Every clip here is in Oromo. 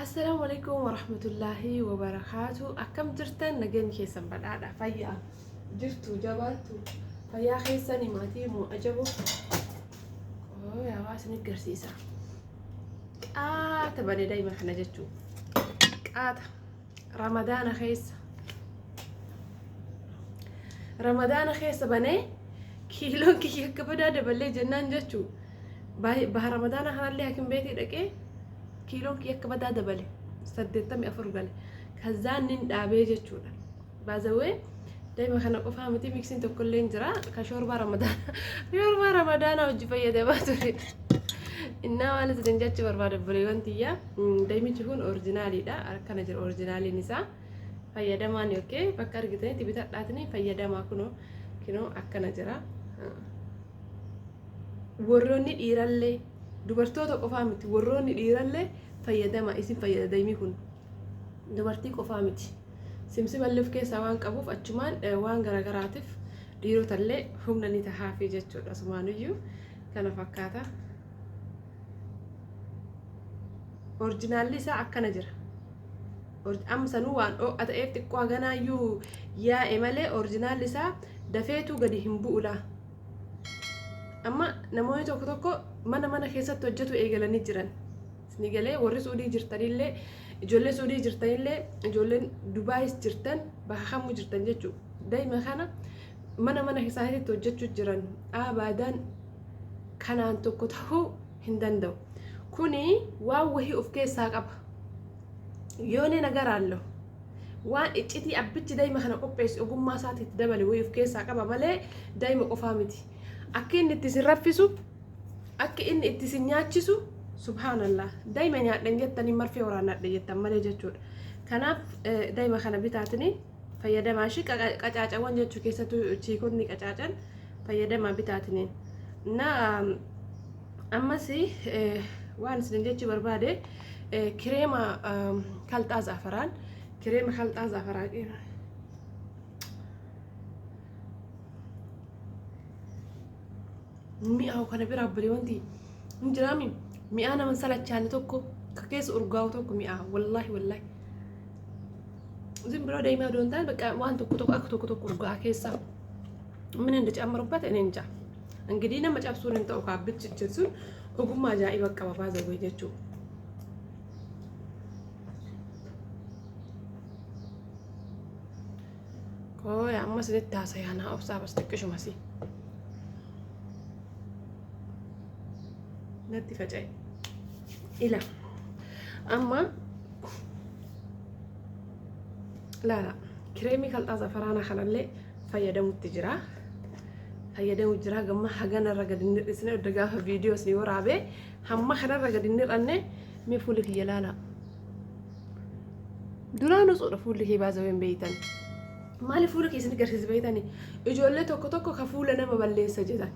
Assalaamu alaikum warahmatullaahi wabarakaatu. Akkam jirtan? Nageenyi keessan badhaadha, fayyaa jirtu, jabaattu, fayyaa keessani maatii moo ajabu yaa isin agarsiisa. Qaata bane daa'ima kana jechuu, qaata Ramadaana keessa, Ramadaana keessa banee kiiloon kiyya akka badaa dabalee jennaan jechuu. Baha Ramadaana kanallee hakim beetii dhaqee kiiloon kiyya akka badaa dabale, 84 gale. Kazaan nin dhaabee jechuudha. Baazawee daa'ima kana qofaa miti, miksiin tokkollee hin jira. Ka shoorbaa Ramadaana, shoorbaa Ramadaana hojii fayyadamaa ture. Innaa waan isin jechuu barbaada, obboleewwan tiyya, daa'imichi kun orijinaaliidha. Akkana jira orijinaaliin isaa. Fayyadamaan yookiin bakka argitanitti bitadhaatini fayyadamaa. Kunoo kinoo akkana jira. Warroonni dhiirallee, dubartoota qofaa miti, warroonni dhiirallee fayyadama, isin fayyada. Daa'imni kun dubartii qofaa miti. Simsimallee of keessaa waan qabuuf achumaan waan garaagaraatiif dhiirotallee humna ni tahaafi jechuudha. Asumaaniyyuu kana fakkaata. Orijinaalli isaa akkana jira. Amma sanuu waan dho'a ta'eef xiqqoo haganaayyuu yaa'e malee orijinaalli isaa dafeetuu gadi hin bu'u laa. Amma namoonni tokko tokko mana mana keessatti hojjetu eegalanii jiran. Isin galee warri Suudii jirtanillee, ijoollee Suudii jirtanillee, ijoolleen Dubaayis jirtan, bakka kamuu jirtan jechuudha. Daa'ima kana mana mana isaaniitti hojjechuu jiran abaadaan kanaan tokko ta'uu hin danda'u. Kuni waan wahii of keessaa qaba. Yoonee nagaraallo waan iccitii abbichi daa'ima kana qopheesse ogummaa isaatiitti dabale wayii of keessaa qaba malee daa'ima qofaa miti. Akka inni itti isin raffisu, akka inni itti isin nyaachisu, subhaanallah, daa'ima nyaadhan jettanii marfee waraannadha jettan malee jechuudha. Kanaaf daa'ima kana bitaatini fayyadamaa ishii qacaacawwan jechuu, keessattuu chiikonni qacaacan fayyadamaa bitaatiniin. Na ammas waan isin jechuu barbaade, kireema kalxaa zaafaraan, kireema kalxaa zaafaraan mi'aawu kana bira obbolee wanti hin jiraami, mi'aa nama salachaane tokko ka keessa urgaa'u tokko mi'aawu. Wallaahi wallaahi ዝም ብሎ daa'ima odoo hin taane በቃ waan tokko tokko akka tokko tokko urgaa'a keessa ምን እንደጨመሩበት እኔ እንጃ። እንግዲህ nama cabsuun hin ta'u, kaabbichi sun ogummaa ajaa'iba qaba baazawwee jechuudha. Kooya amma isinitti haasayaa, naa obsaa bas xiqqishuma si. Natti faca'e. Ila amma laala, kireemii kalxaa zafaraanaa kanallee fayyadamutti jira. Fayyadamu jira, gamma haganarra gadi hin hir'isne. Odda gaafa viidiyoo isin waraabee hamma kanarra gadi hin hir'anne. Mee fuulli kiyya laala. Duraan usuudha fuulli kiyya baazawee hin beeytan. Maaliif fuula keessan agarsiisa beeytani? Ijoollee tokko tokko ka fuula nama balleessa jedhan.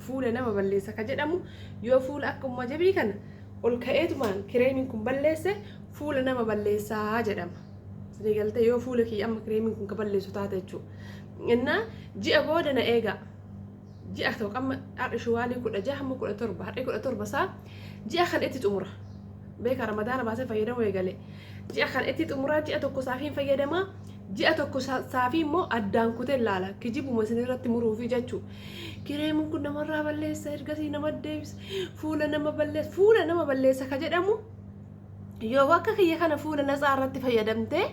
Fuula nama balleessa ka jedhamu yoo fuula akkuma jabii kana ol ka'eetumaan kireemiin kun balleesse fuula nama balleessaa jedhama. Isinii galtee? Yoo fuula kiyya amma kireemiin kun ka balleessu taate jechuudha. Innaa ji'a booda na eegaa. Ji'a tokko, amma har'i shuwaalii 16 hamma 17, har'i 17 isaa, ji'a kan itti xumura. Beeka Ramadaana baasee fayyadamuu eegale. Ji'a kan itti xumuraa, ji'a tokko saafiin fayyadamaa. Ji'a tokko saafii immoo addaan kutee laala. Kijibuma isin irratti muruufi jechuudha. Kireemiin kun namarraa balleessa, ergasii nama deebisa, fuula nama balleessa, fuula nama balleessa ka jedhamu yoo akka kiyya kana fuula natsaa irratti fayyadamtee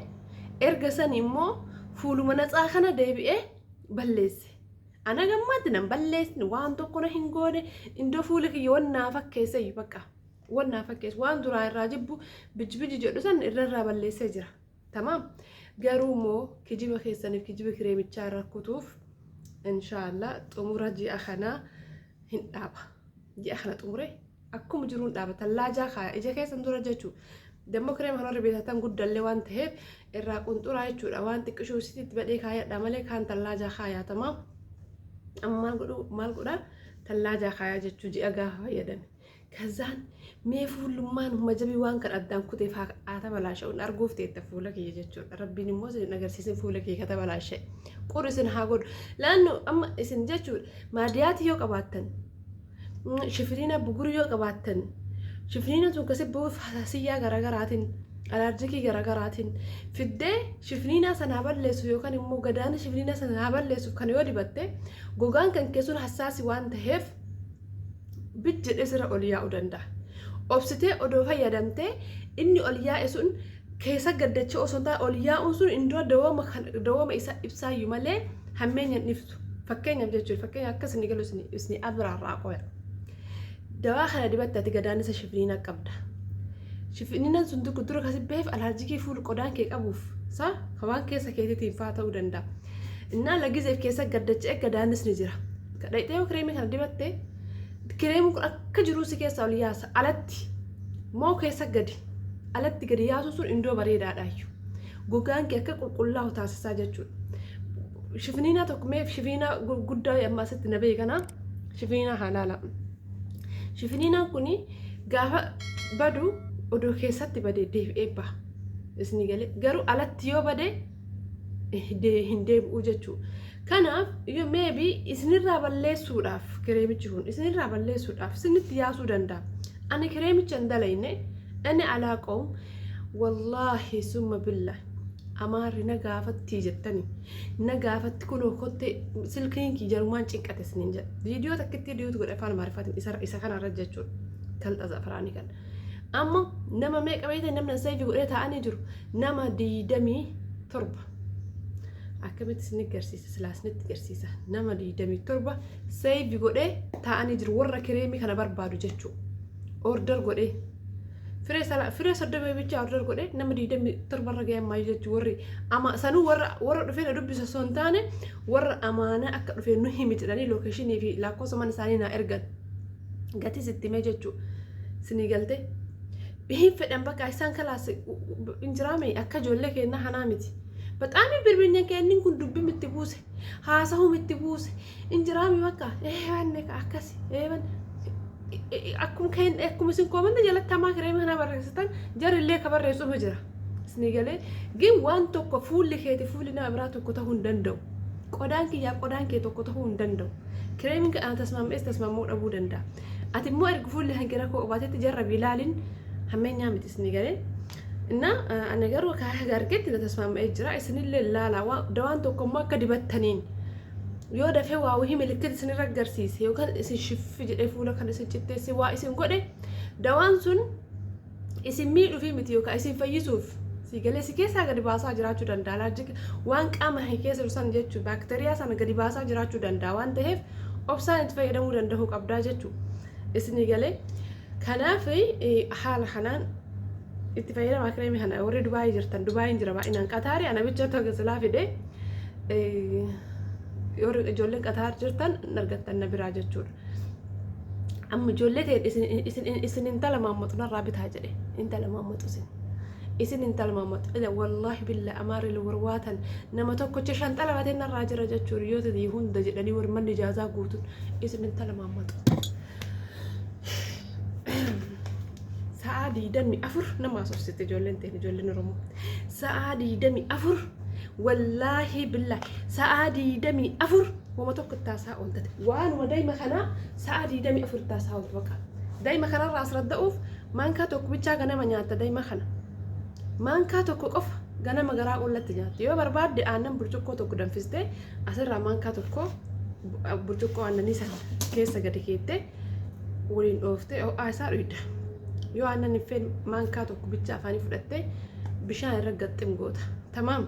erga san immoo fuuluma natsaa kana deebi'ee balleesse. Ana gammaatti nan balleessine, waan tokko na hin goone, indoo fuula kiyya wannaa fakkeesse bakka wannaa fakkeesse, waan duraa irraa jibbu bij biji jedhu san irra irraa balleessee jira. Tamaam. Garuu immoo kijiba keessaniif kijiba kireemichaa irra kutuuf inshaallah xumura ji'a kanaa hin dhaaba. Ji'a kana xumure akkuma jiruun dhaaba. Tallaajaa kaaya ija keessan dura jechuudha. Dammoo kireema kanarra beekatan guddallee waan ta'eef irraa qunxuraa jechuudha. Waan xiqqishuu isitti badhee kaayadha malee kaan tallaajaa kaayaa. Tamaam. Amma maal godhu, maal godhaa, tallaajaa kaayaa jechuu ji'a gaafa fayyadame. Kazaan mee fuullummaan majabii waan kan addaan kuteef haa tabalaasha'uun arguuf teetta fuula kiyya jechuudha. Rabbiin immoo isin agarsiisin fuula kiyya ka tabalaasha'e. Qur isin haa godhu. Laannu amma isin jechuudha, maadiyaatii yoo qabaattan, shifiriina bugurii yoo qabaattan, shifiriina tun kasi bu'uuf hasasiyyaa garaagaraatiin Alaarjikii garaagaraatiin fiddee shifniinaa sanaa balleessu yookaan immoo gadaana shifniinaa sanaa balleessuuf kana yoo dibatte, gogaan kan keessuun hassaasi waan ta'eef bijjedhee sirra ol yaa'uu danda'a. Obsitee odoo fayyadamtee inni ol yaa'e sun keessa gaddachee osoo hin taane, ol yaa'uun sun indoo dawooma isa ibsaayyuu malee hammeenya hin ibsu. Fakkeenyaaf jechuudha, fakkeenya akka isin galu isin abiraarraa qoya. Dawaa kana dibatte, ati gadaannisa shifniina qabda. Shifniinaan sun dura kasi beef alaarjikii fuul qodaan kee qabuuf sa waan keessa keetiitiin faa ta'uu danda'a. Innaa lagizeef keessa gaddachee gadaannisni jira. Dhaqxee yoo kireemii kana dibatte, kireemiin kun akka jiruu si keessaa ol yaasa. Alatti moo keessa gadi, alatti gadi yaasuu sun indoo bareedaadhaayyuu. Gogaan kee akka qulqullaa'u taasisaa jechuudha. Shifniinaa tokko mee, shifniinaa guddaa amma asitti na beekana, shifniinaa haa laala. Shifniinaan kun gaafa badu odoo keessatti badee deebi'ee baha. Isin galee? Garuu alatti yoo bade hin deebi'u jechuudha. Kanaaf yoo maybe isinirraa balleessuudhaaf, kireemichi kun isinirraa balleessuudhaaf isinitti yaasuu danda'a. Ani kireemicha hin dalayne, ani alaaqoom, wallaahi summa billa, amaarri na gaafattii jettani na gaafatti. Kunoo kottee silkiin kiyya jarumaan cinqate isiniin jedha. Viidiyoo takkitti dhiyootu godhe afaan Amaariffaatiin isa kanarra jechuudha. Kalxa zafaraanii kana. Amma nama meeqa beektan namni save godhee taa'anii jiru? Nama 27. Akkamitti isin agarsiisa? Silaa isinitti agarsiisa. Nama 27 save godhee taa'anii jiru, warra kireemii kana barbaadu jechuudha. Order godhee. Firee 30 bichaa order godhee nama 27 irra ga'e ammaa jechuudha. Warri ama sanuu warra dhufee na dubbisa osoo hin taane, warra amaanaa akka dhufee nu himi jedhanii location fi lakkoofsa mana isaanii naa ergan. Gatii sitti himee jechuudha. Isinii galtee? Hin fedhan bakka isaan kalaas hin jiraame, akka ijoollee keenyaa kanaa miti. Baxaami birbirnya kennin kun dubbi mitti buuse, haasa'uu mitti buuse, hin jiraame bakka eebanne akkasi eeban akkuma isin comment jalatti hamaa kireemii kana barreessitan jarillee ka barreessuuma jira. Isinii galee? Gin waan tokko fuulli keeti fuulli nama biraa tokko ta'uu hin danda'u. Qodaan kiyyaa qodaan kee tokko ta'uu hin danda'u. Kireemiin kan tasmaammees tasmaammuu dhabuu danda'a. Ati immoo erga fuulli kan kee rakkoo qabaatetti jarra bilaaliin hammeenyaa miti, isinii galee? Inna ani garuu akka argetti na tasmaamma'ee jira. Isinillee ilaalaa. Dawaan tokko immoo akka dibattaniin yoo dafee waa wahii milikkita isinirra agarsiise yookaan isin shiffi jedhee fuula kan isin citteesse waa isin godhe, dawaan sun isin miidhuufi miti yookaan isin fayyisuuf si galee si keessaa gadi baasaa jiraachuu danda'a. Alaarjik waan qaama kee keessa jiru sana jechuun baakteeriyaa sana gadi baasaa jiraachuu danda'a waan ta'eef, obsaan itti fayyadamuu danda'uu qabdaa jechuudha. Isinii galee? Kanaaf haala kanaan itti fayyadamaa kireemii kana. Warri Dubaayii jirtan, Dubaayiin jira baay'inaan. Qataarii ana bicha tokko silaa fide. Warri ijoolleen Qataar jirtan argattan na biraa jechuudha. Amma ijoollee ta'e isin intala maammatu narraa bitaa jedhe, intala maammatu isin intala maammatu ila, wallaahi billa, amaarri warwaatan nama tokkocha shanxala batee narraa jira jechuudha. Yoo ta'e hunda jedhanii warri manni ijaazaa guutuun isin intala maammatu. Sa'aa 24 nama haasofsiiste ijoolleen ta'e, ijoolleen Oromoo. Sa'aa 24, wallaahi billaahi, sa'aa 24 wama tokko taasaa ooltate. Waanuma daa'ima kanaa sa'aa 24 taasaa ooltu baqa. Daa'ima kanarraa as radda'uuf maankaa tokko bichaa ganama nyaatta daa'ima kana. Maankaa tokko qofa ganama garaa qullatti nyaatta. Yoo barbaadde aannan burcuqqoo tokko danfistee asirraa maankaa tokko burcuqqoo aannanii sana keessa gadi keettee waliin dhooftee ho'aa isaa dhuyda. Yoo aannan hin feene, maankaa tokko bicha afaanii fudhattee bishaan irra gaxxim goota. Tamaam.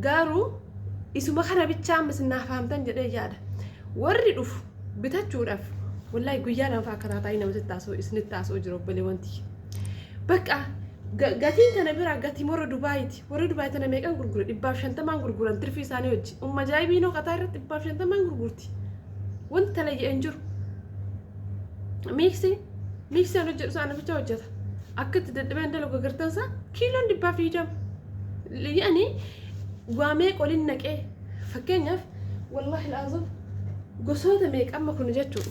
Garuu isuma kana bichaa amma isin naaf fahamtan jedhee yaada. Warri dhufu bitachuudhaaf, wallaahi guyyaa 2 fa'aa akka taataanii namatti taasoo isinitti taasoo jiru obboleewwan tiyya. Bakka gatiin kana biraa gatii warra Dubaayiiti. Warri Dubaay tana meeqan gurgure? 150n gurguran tirfii isaanii hojii. Umma jaayibiinoo qataa irratti 150n gurgurti. Wanti talayyee hin jiru. Miiksii an hojjedhu sana bicha hojjeta. Akka itti dadhabeen dalagu agartan isaa kiiloon 120. Yaani waa meeqa waliin naqee, fakkeenyaaf, wallaahi laazim, gosoota meeqa amma kun jechuudha.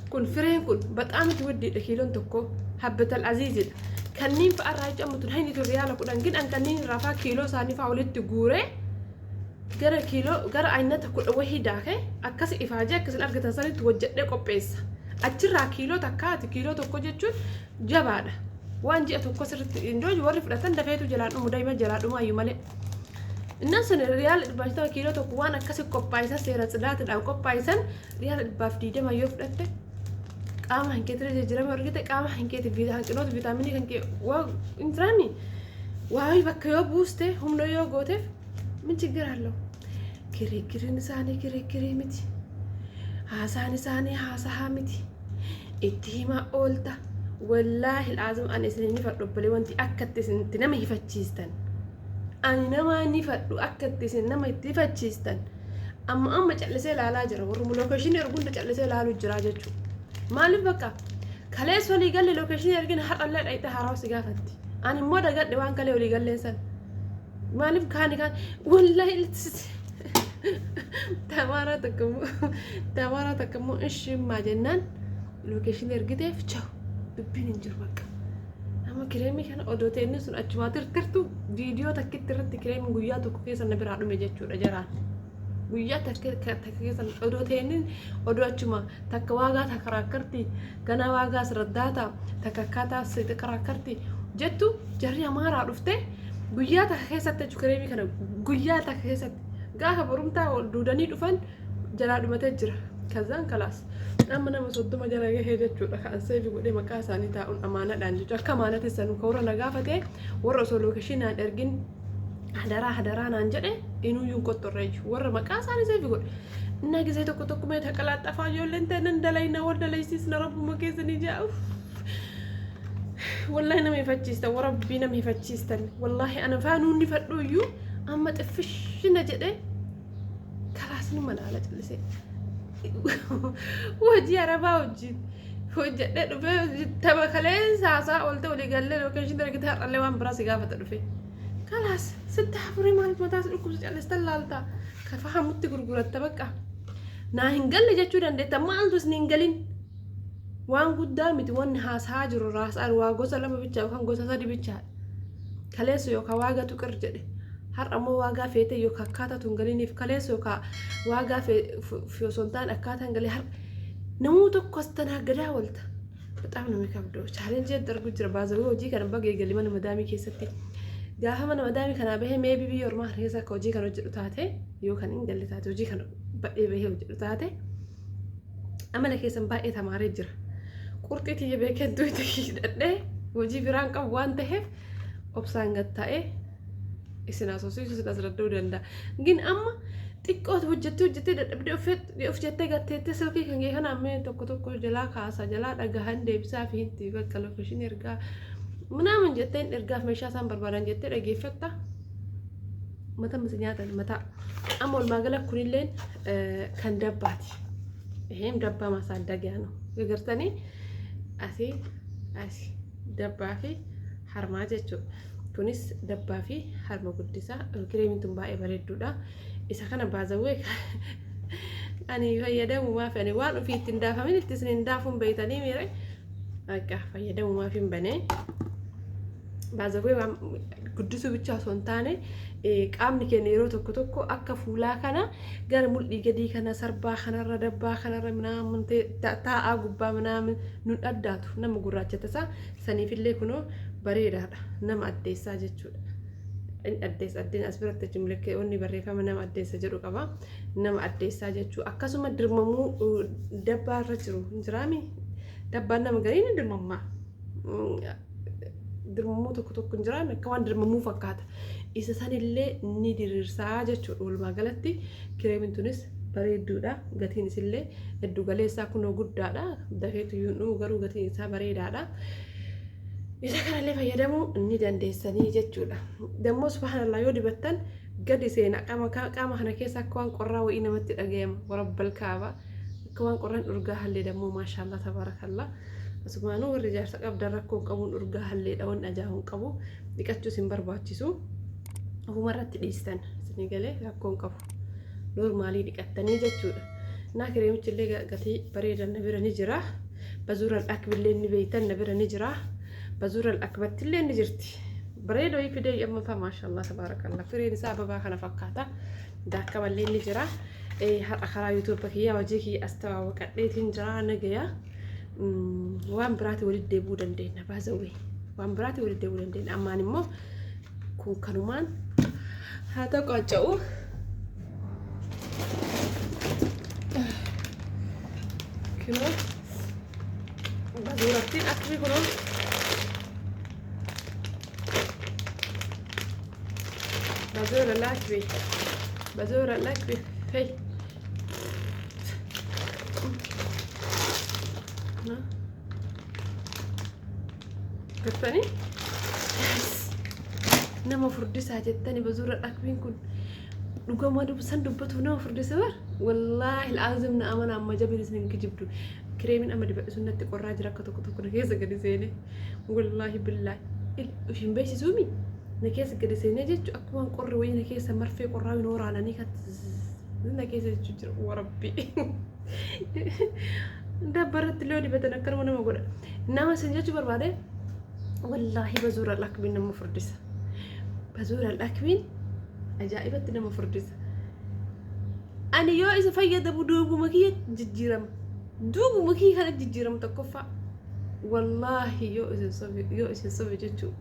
Kun fireen kun baxaam itti widdiidha, kiiloon tokko habbatal aziizidha. Kanneen fa'arraa jechuun amma tun hayni tun riyaala 10, gin an kanneen irraa fa'aa kiiloo isaanii fa'aa walitti guuree gara kiiloo gara aynata 10 wahii daakee akkas ifaajee akkasin argatan sanitti hojjedhee qopheessa. Achirraa kiiloo takkaati, kiiloo tokko jechuun jabaadha. Waan ji'a tokko sirriitti indoo warri fudhatan dafeetu jalaan dhumu, daa'ima jalaa dhumaayyuu malee. Innaan sun riyaala 150 kiiloo tokko waan akkasi qophaa'isa, seera tsidaatiidhaan qophaa'isan, riyaala 120 yoo fudhatte, qaama hankeetirra jijjiirama argite, qaama hankeeti hanqinoota viitaaminii kan kee waa intiraami waa bakka yoo buuste, humna yoo gooteef min ችግር አለው? Kirikiriin isaanii kirikirii miti. Haasaan isaanii haasahaa miti. Itti himaa oolta. Wallaahi laazim ani isin hin hifadhu, obbolee, wanti akka itti isin itti nama hifachiistan. Ani nama ni fadhu akka itti isin nama itti hifachiistan. Amma amma callisee ilaalaa jira. Warri location ergu hunda callisee ilaaluu jira jechuudha. Maaliif bakka kaleessa walii galle location ergina, har'allee dhayitee haarawaa si gaafatti. Ani immoo dagadhe waan kalee walii galleen san. Maaliif kaani kaan wallaahi tamaaraa takka immoo ishimmaa jennaan location ergiteef chaw, dubbiin hin jiru bakka. Amma kireemii kana odoo ta'e sun achumaa tirtirtu viidiyoo takkitti irratti kireemiin guyyaa tokko keessa na biraa dhume jechuudha jaraan. Guyyaa takka keessa odoo ta'e, odoo achuma takka waagaa takaraakkarti gana waagaa asirraddaata takka akkaataa takaraakkarti jettu, jarri amaaraa dhufte guyyaa takka keessatti jechuudha. Kireemii kana guyyaa takka keessatti gaafa borumtaa duudanii dhufan jalaa dhumatee jira. Kazaan kalaas amma nama 30 jala gahee jechuudha. Kan save godhee maqaa isaanii taa'uun amaanaadhaan jechuudha. Akka amaanatti sanuu ka warra na gaafate, warra osoo locationaan ergin hadaraa hadaraa naan jedhe, inuyyuu hin qoxxorreeyyu warra maqaa isaanii save godhe. Innaa gisee tokko tokko mee taqalaaxafaa ijoolleen ta'e nan dalayna, warra dalaysiisna, rabbuma keessanii jaa. Wallahi nama hifachiistan, warabbii nama hifachiistan. Wallahi ana faa nuunni fadhu iyyuu amma xiffishina jedhe kalaasni malaala callisee. Hojii arabaa wajjin hojjedhee dhufee, tapha kaleessa haasaa oolte walii gallee location argite, har'allee waan biraa si gaafata dhufe. Kalaas sitti hafurii, maaliif mataa si dhukkubsa callistan laalta? Ka fahamutti gurguratta bakka. Naa hin galle jechuu dandeetta, maaltu isin hin galin? Waan guddaa miti wanni haasaa jiru, raasaan waa gosa lama bichaa yookaan gosa sadi bichaadha. Kaleessa yookaan waagaa tuqir jedhe. Har'a immoo waagaa feete yookaan akkaataa tun galiniif, kaleessa yookaan waagaa osoo hin taane akkaataa hin galee, har'a namuu tokko as tanaaggadaa oolta. በጣም ነው የሚከብደው. Challenge darbu jira baazawii hojii kana baga eegali mana madaamii keessatti. Gaafa mana madaamii kanaa bahee maybe biyya ormaa kana keessa akka hojii kana hojjedhu taate, yoo kan hin galle taate, hojii kana baay'ee bahee hojjedhu taate, amala keessan baay'ee tamaaree jira. Qurxii tiyya beekentuu itti hidhadhee hojii biraan qabu waan ta'eef obsaan gad taa'ee isin haasofsiisuu, isin asradduu danda'a. Gin amma xiqqootu hojjettee hojjettee dadhabdee of jettee gatteettee silkii kan kee kana ammee tokko tokko jalaa kaasa, jalaa dhagahan, deebisaa fi itti bakka location ergaa ምናምን jettee ergaaf meeshaa isaan barbaadan jettee dhageeffatta. Mata misi nyaatan mataa. Amma walumaa gala kunilleen kan dabbaati. ይሄም ደባ ማሳደጊያ ነው። Agartanii, asii asii dabbaa fi harmaa jechuudha. Kunis dabbaa fi harma guddisaa. Kireemiin tun baay'ee bareedduudha. Isa kana baazawwee ani fayyadamumaaf, ani waan ofii ittiin daafamin itti isin hin daafuun beeytanii miire akka fayyadamumaaf hin banee. Baazawwee waan guddisuu bichaa osoo hin taane, qaamni keenya yeroo tokko tokko akka fuulaa kana gara mul'ii gadii kana, sarbaa kanarra, dabbaa kanarra minaamin taa'aa gubbaa minaamin nun addaatu, nama gurraachata isaa saniifillee kunoo bareedaadha, nama addeessaa jechuudha. Inni addeessa, addeen as biratti jechuun wanni barreeffama nama addeessa jedhu qaba. Nama addeessaa jechuu, akkasuma dirmamuu dabbaa irra jiru hin jiraami, dabbaan nama gariin dirmammaa. Dirmamuu tokko tokko hin jiraame, akka waan dirmamuu fakkaata. Isa sanillee ni diriirsaa jechuudha. Walumaa galatti kireemiin tunis bareedduudha. Gatiin isillee hedduu galeessaa kunoo guddaadha. Dafeetu iyyuu hin dhumu, garuu gatiin isaa bareedaadha. Isa kanallee fayyadamuu ni dandeessanii jechuudha. Dammoo subhaanallah, yoo dibattan gadi seena, qaama kana keessa akka waan qorraa wayii namatti dhagayama. Warabbal kaaba, akka waan qorraan dhurgaa hallee dammoo, maashaallah tabaarakallah. Asumaanuu warri ijaarsa qabdan rakkoo qabuun dhurgaa halleedha, wanni ajaa'u hin qabu, dhiqachuus hin barbaachisu. Ofuma irratti dhiistan isinii galee, rakkoo hin qabu. Normal dhiqattanii jechuudha. Naa kireemichi illee gatii bareedan na bira ni jira. Bazuural akbillee ni beeytan, na bira ni jira. Bazuural akbatti illee ni jirti. Bareedoo fidee amma fa, maashaallah tabaarakallah. Fireen isaa ababaa kana fakkaata. Daakkamallee ni jira. Har'a karaa YouTube kiyyaa hojii kiyya as tawaawwaqadheetiin jira, nagaya. Waan biraati walitti deebi'uu dandeenya baazawwee. Waan biraatiin walitti deebi'uu dandeenya. Ammaan immoo kun kanumaan haa ta'u qacca'u. Kinoo bazuurattiin akmi kunoo bazuura laakbi bazuura laakbi hey. Gartanii? Nama furdisaa jettani bazuura dhakbiin kun dhugama san dubbatuuf nama furdisa bar. Wallaahi al'aazim na amana, amma jabin isin hin kijibdu. Kireemiin amma dibadhu sun natti qorraa jira, akka tokko tokko na keessa gadi seene. Wallaahi billaahi. Ishin beeksisuumi na keessa gadi seenee jechuun akkuma qorri wayii na keessa marfee qorraa hin waraananii kan na keessa jechuu jira warabbi. Dabbarratti illee dibatan akkanuma nama godha. Nama isin jechuu barbaade, wallaahi bazuura lakbiin nama furdisa. Bazuura lakbiin ajaa'ibatti nama furdisa. Ani yoo isa fayyadamu duubuma kiyya jijjiirama. Duubuma kiyya kana jijjiirama tokkoffaa. Wallaahi yoo isin sobe jechuu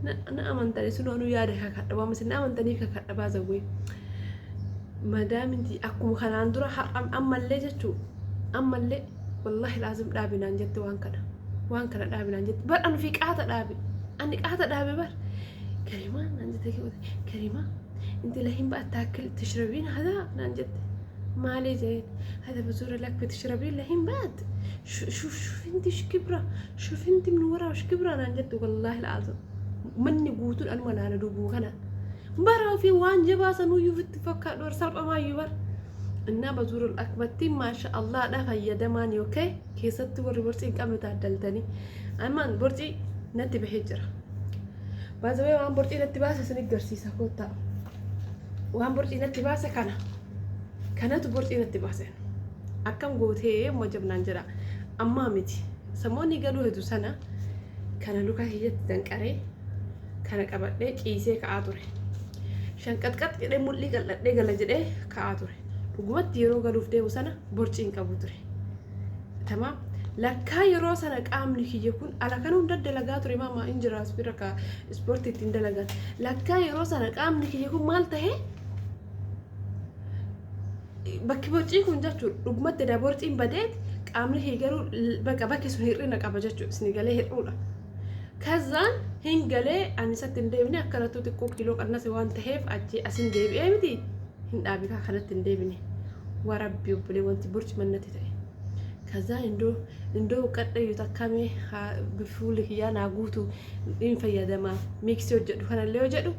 na amantanii sun anuu yaada kakadha, waan isin na amantaniif kakadha baazawwee. Madaaminti akkuma kanaan dura har'a ammallee jechuu ammallee wallaahi laazim dhaabinaan jette, waan kana dhaabinaan jette bar. Anu fi qaata dhaabe, ani qaata dhaabe bar. Karimaa naan jette, "Karimaa, انت لهين بقى تاكل تشربين هذا؟" naan jette. مالي زين هذا بزور لك بتشربين لهين بعد. شوف شوف انت ايش كبره، شوف انت من ورا وش كبره naan jette. والله العظيم manni guutuun anuma laala dubuu kana bara ofii waan jabaa sanuyyuu fitti fakkaadhu war salphamaayyuu bar. Innaa bazuurul akbattiin maasha allaadha fayyadamaan yookaan keessatti warri borcii hin qabne taaddaltanii. Ammaan borcii natti bahee jira. Baazawee waan borcii natti baase isin agarsiisa, koottaa. Waan borcii natti baase kana. Kanatu borcii natti baase. Akkam gootee amma jabnaan jedha. Ammaa miti. Samoonni galuu hedu sana kana luka kiyyatti danqaree kana qabadhee ciisee ka'aa ture. Shanqaxqax jedhee mul'ii qal'adhee gala jedhee ka'aa ture. Dhugumatti yeroo galuuf deemu sana borcii hin qabu ture. Tamaam. Lakkaa yeroo sana qaamni kiyya kun ala kan hunda dalagaa ture, maama hin jira as bira ka ispoortii ittiin dalagan. Lakkaa yeroo sana qaamni kiyya kun maal tahee bakki borcii kun jechuudha, dhugumatti daa borciin badeet qaamni kiyya garuu bakka bakki sun hir'ina qaba jechuudha, isin galee hir'uudha. Kazaan hin galee ani isatti hin deebine, akkanattuu xiqqoo kiiloo qannase waan ta'eef achi asin deebi'ee miti hin dhaabikaa kanatti hin deebine. Warabbi obbolee wanti borci mannatti ta'e. Kazaan indoo qadhayyuu takkamee fuulli kiyyaa naa guutu hin fayyadama miiksii hojjedhu kanallee yoo jedhu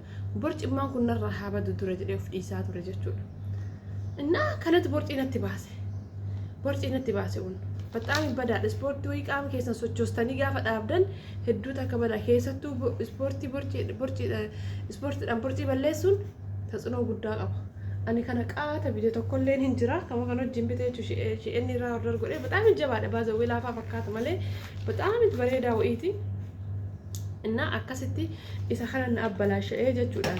borcimmaan kun narraa haa badu dura jedhee of dhiisaa ture jechuudha. Innaa kanatti borcii natti baase. Borcii natti baase kun. Baxaami badaadha. Ispoortii wayii qaama keessan sochoostanii gaafa dhaabdan hedduu takka badaa. Keessattuu ispoortii ispoortiidhaan borcii balleessuun tatsnoo guddaa qaba. Ani kana qaata bite tokkolleen hin jira. Kama kan wajjin bite jechuun shi'eenni irraa order godhee baxaami jabaadha. Baazawwee laafaa fakkaata malee baxaami bareedaa wayiiti. Innaa akkasitti isa kana na abbalaasha'ee jechuudhaan.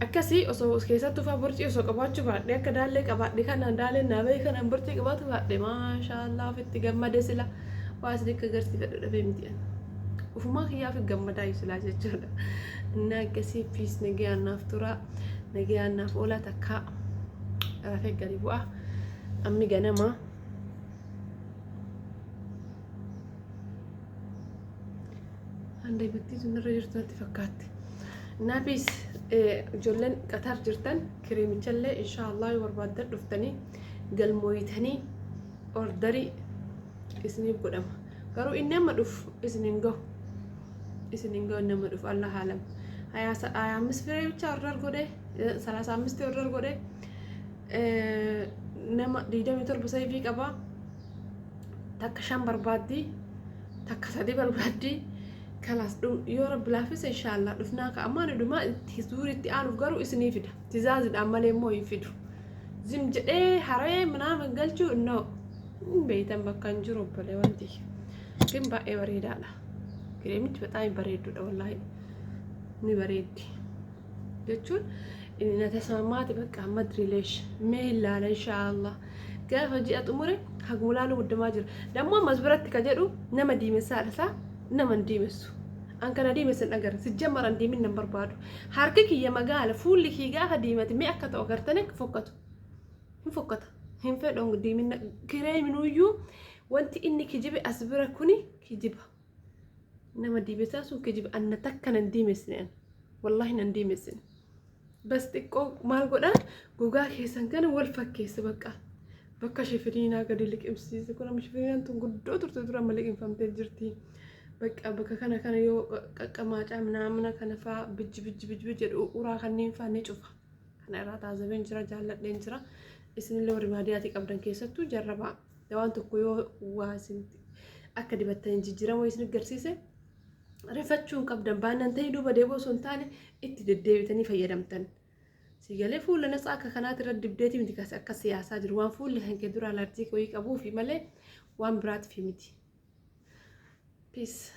Akkasii osoo keessattuu fa'aa borcii osoo qabaachuu baadhee, akka daallee qabaadhe kanaan daalleen naa bahee kanaan borcii qabaatu baadhe, maashaallah, ofitti gammade sila waa isin akka agarsiifadhu dhabee miti ani. Ufumaa kiyyaa ofi gammadaa silaa jechuudha. Innaa akkasii, peace, nagayaan naaf tura, nagayaan naaf oola, takkaa rafee gadi bu'a. Ammi ganama. Handa bittii sun irra jirtu natti fakkaatti. Naafis ijoolleen Qatar jirtan kireemichallee inshaallah yoo barbaaddan dhuftanii galmooyitanii orderii isiniif godhama. Garuu inni amma dhufu isin hin gahu. Isin hin gahu inni amma dhufu, Allah haalam. 25 firee bicha order godhe, 35 order godhe, nama 27 sayfii qaba. Takka shan barbaaddi, takka sadi barbaaddi. Kalaas yoo rabbi laaffise inshaallah dhufnaa ka ammaan dhumaa itti zuuritti aanuuf garuu isinii fida. Tizaaziidhaan malee immoo hin fidu. Zim jedhee haree minaamin galchuu no. Hin beeytan bakka hin jiru obbolee wanti. ግን baay'ee bareedaadha. Kireemichi በጣም bareedduudha, wallaahi. Ni bareeddi. Jechuun inni na tasmaamaati bakka amma dirileesh mee ilaala inshaallah. Gaafa ji'a xumure haguma laaluu guddamaa jira. Dammoo ammas biratti ka jedhu nama diimessaadha isaa. Nama hin diimessu. An kana diimesse hin agarre. Sijjammar an diiminna hin barbaadu. Harki kiyya magaala, fuulli kiyya gaafa diimate mee akka ta'u agartanii akka fokkatu. Hin fokkata. Hin fedhu diiminna. Kireeminuyyuu wanti inni kijibe as bira kuni kijiba. Nama diimessaa sun kijiba. Anna takka nan diimessine an. Wallaahi nan diimessine. Bas xiqqoo maal godhaa, gogaa keessan kana wal fakkeessa, bakka bakka shifiriinaa gadi liqimsiise. Kun amma shifiriinaan tun guddoo turte dura, amma liqimfamtee jirti. Bakka bakka kana kana yoo qaqqamaacaa minaamina kana faa bijji bijji bijji jedhu uraa kanneen faa ni cufa. Kana irraa taazabeen jira, jaalladheen jira. Isinillee warri baadiyaatii qabdan keessattuu jarrabaa. Waan tokko yoo waa isin akka dibattanii jijjiirama isin agarsiise rifachuu hin qabdan, baannaan ta'ee duuba deebi'uu osoo hin taane itti deddeebitanii fayyadamtan. Sigalee fuula natsaa akka kanaati irra dibdeeti miti kasi akka siyaasaa jiru, waan fuulli kan kee dura alarjii wayii qabuufi malee waan biraatiif miti. Peace.